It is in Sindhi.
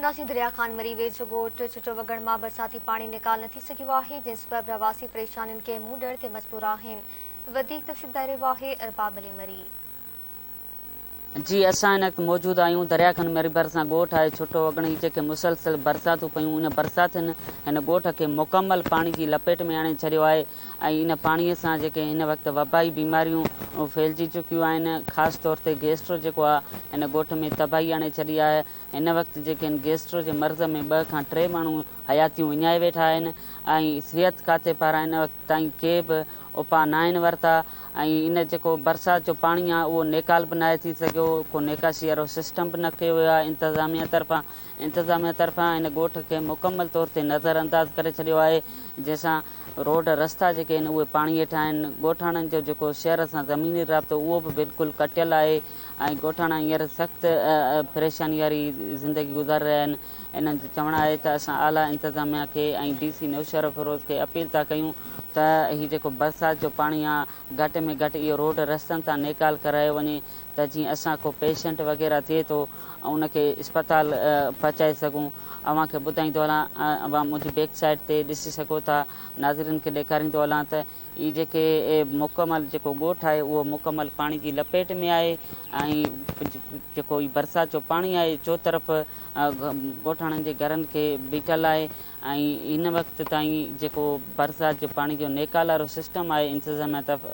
ناسين دريا خان مري ويجهو ڳوٺ ڇٽو وڳڻ مان برساتي پاڻي نيڪال نه ٿي سگهيو آهي، جنهن سبب رهواسي پريشانين کي منهن ڏيڻ تي مجبور آهن. وڌيڪ تفصيل ٻڌائي رهيو آهي ارباب علي مري. جي اسان هن وقت موجود آهيون دريا خان مري ڀرسان ڳوٺ آهي ڇٽو وڳڻ هي جيڪي مسلسل برساتون پيون ان برساتن هن ڳوٺ کي مڪمل پاڻي جي لپيٽ ۾ آڻي ڇڏيو آهي ۽ ان پاڻي سان جيڪي هن وقت وبائي بيماريون ڦهلجي چڪيون آهن خاص طور تي گيسٽرو جيڪو آهي هن ڳوٺ ۾ تباهي آڻي ڇڏي آهي هن وقت جيڪي هن گيسٽرو جي مرض ۾ ٻه کان ٽي ماڻهو حياتيون وڃائي ويٺا آهن ۽ صحت کاتي پاران هن وقت تائين ڪي به اپاء ناهن ورتا ۽ ان جيڪو برسات جو پاڻي آهي اهو نيڪال به ناهي ٿي سگهيو ڪو نيڪاسي وارو سسٽم به نه ڪيو ويو آهي انتظاميا طرفان انتظاميا طرفان هن ڳوٺ کي مڪمل طور تي نظر انداز ڪري ڇڏيو آهي جنهن سان روڊ رستا جيڪي آهن اهي پاڻي هيٺ آهن ڳوٺاڻن جو جيڪو شهر سان زميني رابطو اهو به بلڪل ڪٽيل آهي ۽ ڳوٺاڻا هينئر سخت پريشاني واري زندگي گذاري رهيا آهن. انهن جو چوڻ آهي ته اسان اعليٰ انتظاميا کي ۽ ڊي سي نوشهروفيروز کي اپيل ٿا ڪيون ته هي جيڪو برسات جو پاڻي آهي گهٽ ۾ گهٽ اهو روڊ رستن تان نيڪال ڪرايو وڃي ته جيئن اسان ڪو پيشنٽ وغيره ٿئي ٿو ان کي اسپتال پهچائي سگهون. اوهان کي ٻڌائيندو هلان اوهان منهنجي بيڪ سائيڊ تي ڏسي سگهو ٿا ناظرين کي ڏيکاريندو هلان ته هي جيڪي مڪمل جيڪو ڳوٺ آهي اهو مڪمل پاڻي جي لپيٽ ۾ آهي ۽ جيڪو هي برسات جو پاڻي آهي چوطرف ڳوٺاڻن جي گهرن کي بيٺل آهي ۽ هن وقت تائين جيڪو برسات جو پاڻي جو نيڪال وارو سسٽم آهي انتظاميا طرف.